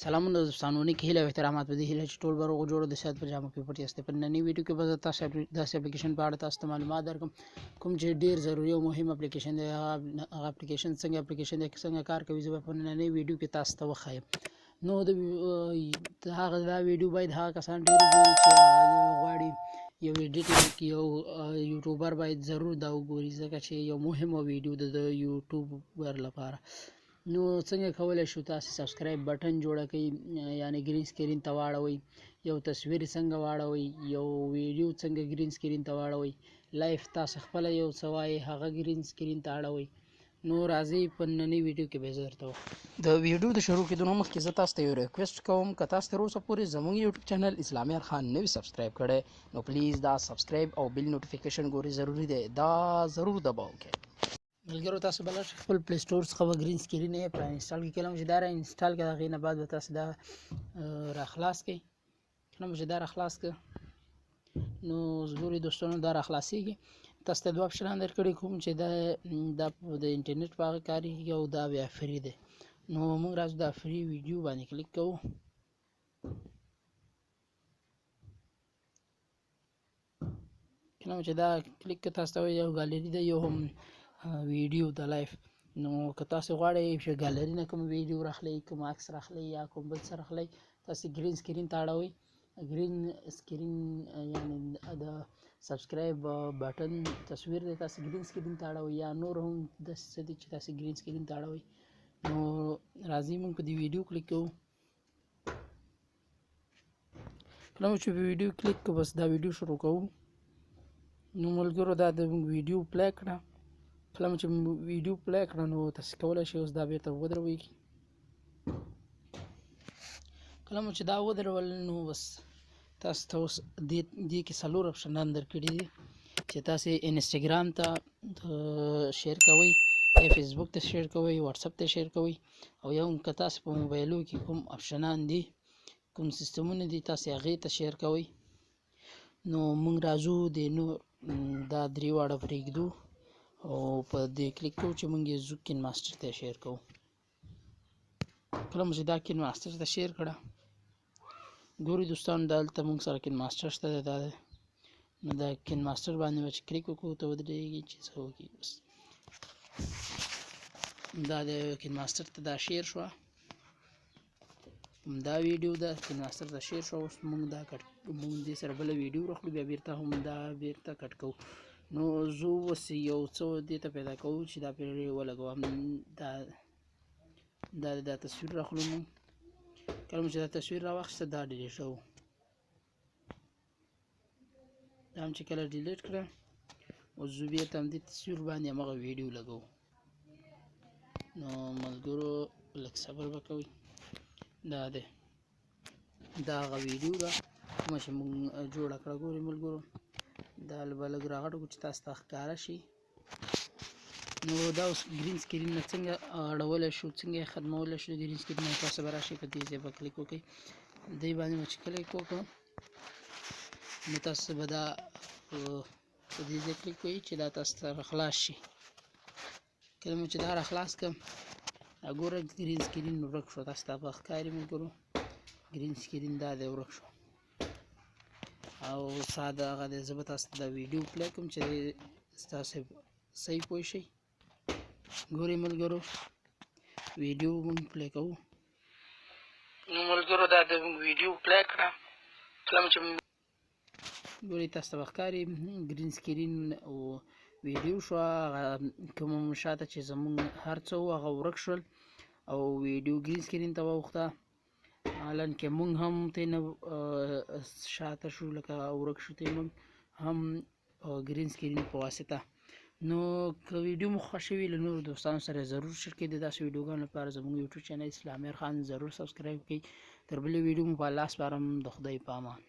سلامونه دوستانو، نیک هیله او احترامات. په دې هیله چې ټول به روغ جوړ د صحت په جامو کې پټ یاست. په نننۍ ویډیو کې به زه تاسو داسې اپلیکیشن په اړه تاسو ته معلومات درکړم کوم چې ډیر ضروري او مهم اپلیکیشن دی. هغه اپلیکیشن څنګه اپلیکیشن دی، څنګه کار کوي، زه به په نننۍ ویډیو کې تاسو ته وښایم. نو د هغه دا ویډیو باید هغه کسان ډیر وګوري چې غواړي یو ایډیټینګ کې یو یوټیوبر باید ضرور دا وګوري، ځکه چې یو مهمه ویډیو ده د یوټیوبر لپاره. نو څنګه کولای شو تاسو سبسکرایب بټن جوړ کړئ، یعنی ګرین سکرین ته واړوئ، یو تصویر څنګه واړوئ، یو ویډیو څنګه ګرین سکرین ته واړوئ، لایف تاسو خپل یو څه وایي هغه ګرین سکرین ته اړوئ. نو راځئ په نننۍ ویډیو کې به زه درته د ویډیو د شروع کېدو نه مخکې زه تاسو ته یو ریکویسټ کوم، که تاسو تر اوسه پورې زموږ یوټیوب چینل اسلامیار خان نه وي سبسکرایب کړی نو پلیز دا سبسکرایب او بیل نوټیفیکیشن ګوري ضروري دی، دا ضرور دباو کړئ. ملګرو تاسو به لاړ شئ خپل پلی سټور څخه به ګرین سکرین اپ را انسټال کړئ. کله مو چې دا را انسټال کړه هغې نه بعد به تاسو دا را خلاص کړئ. کله مو چې دا را خلاص کړه نو ګورئ دوستانو دا را خلاصېږي. تاسو ته دوه اپشنان درکړي کوم چې دا د انټرنیټ په هغه کارېږي او دا بیا فري دی. نو موږ راځو دا فري ویډیو باندې کلیک کوو. کله چې دا کلیک که تاسو ته وایي یو ګالري ده یو هم ویډیو ده لایف. نو که تاسو غواړئ چې ګالري نه کوم ویډیو راخلئ، کوم عکس راخلئ یا کوم بل څه راخلئ، تاسو ګرین سکرین ته اړوئ. ګرین سکرین یعنی د سبسکرایب بټن تصویر دی، تاسو ګرین سکرین ته اړوئ یا نور هم داسې څه دي چې تاسو ګرین سکرین ته اړوئ. نو راځئ موږ په دې ویډیو کلیک کوو. کله چې په ویډیو کلیک کوو بس دا ویډیو شروع کوو. نو ملګرو دا د موږ ویډیو پلی کړه. کله چې ویډیو پلی کړه نو تاسو کولی شئ اوس دا بیرته ودروئ. کله مو چې دا ودرول نو بس تاسو ته اوس دې کې څلور اپشنان درکړي دي چې تاسو انسټاګرام ته شیر کوئ، یا فیسبوک ته شیر کوئ، واتساپ ته شیر کوئ، او یا هم که تاسو په موبایلو کې کوم اپشنان دي، کوم سیستمونه دي، تاسو هغې ته شیر کوئ. نو موږ راځو د نو دا درې واړه پرېږدو او په دې کلیک کوو چې موږ یې ځو کین ماسټر ته شیر کوو. کله مو چې دا کین ماسټر ته شیر کړه، ګورئ دوستانو دلته موږ سره کین ماسټر شته دی، دا دی. نو دا کین ماسټر باندې به چې کلیک وکړو ته ودرېږي چې څه وکړي. بس دا د کین ماسټر ته دا شیر شوه، دا ویډیو ده کین ماسټر ته شیر شوه. اوس موږ دا کټ موږ دې سره بله ویډیو راخلو، بیا بیرته هم دا بیرته کټ کوو. نو زه اوس یو څه دې ته پیدا کوو چې دا پرې ولګوم. دا دا دا تصویر راخلو موږ. کله مو چې دا تصویر راواخیسته دا ډیلیټوو. دا هم چې کله ډیلیټ کړه اوس زه بیرته همدې تصویر باندې همغه ویډیو لګوو. نو ملګرو لږ صبر به کوئ. دا دی دا هغه ویډیو ده کومه چې موږ جوړه کړه. ګورئ ملګرو دا به لږ راغټو کړو چې تاسو ته ښکاره شي. نو دا اوس ګرین سکرین نه څنګه اړولی شو، څنګه یې ختمولی شو ګرین سکرین نه؟ تاسو به راشئ په دې ځای به کلیک وکړئ، دې باندې مو چې کلیک وکړو نو تاسو به دا په دې ځای کلیک کوئ چې دا تاسو ته راخلاص شي. کله مو چې دا راخلاص کړم دا ګوره ګرین سکرین ورک شو، تاسو ته به ښکاري ملګرو ګرین سکرین دا دی ورک شو. او ساده هغه دی. زه به تاسو ته دا ویډیو پلی کوم چې تاسو صحیح پوه شئ. ګورئ ملګرو ویډیو موږ پلی کوو. نو ملګرو دا د موږ ویډیو پلی کړه. کله چې ګورئ تاسو ته به ښکاري ګرین سکرین او ویډیو شوه، هغه کوم شاته چې زموږ هر څه وو هغه ورک شول او ویډیو ګرین سکرین ته واوښته. حالان کې موږ هم ترې نه شاته شو، لکه ورک شو ترې موږ هم ګرین سکرین په واسطه. نو که ویډیو مو خوښه وي له نورو دوستانو سره ضرور شیر کړئ. د داسې ویډیوګانو لپاره زموږ یوټیوب چینل اسلامیر خان ضرور سبسکرایب کړئ. تر بلې ویډیو مو په الله سپارم، د خدای په امان.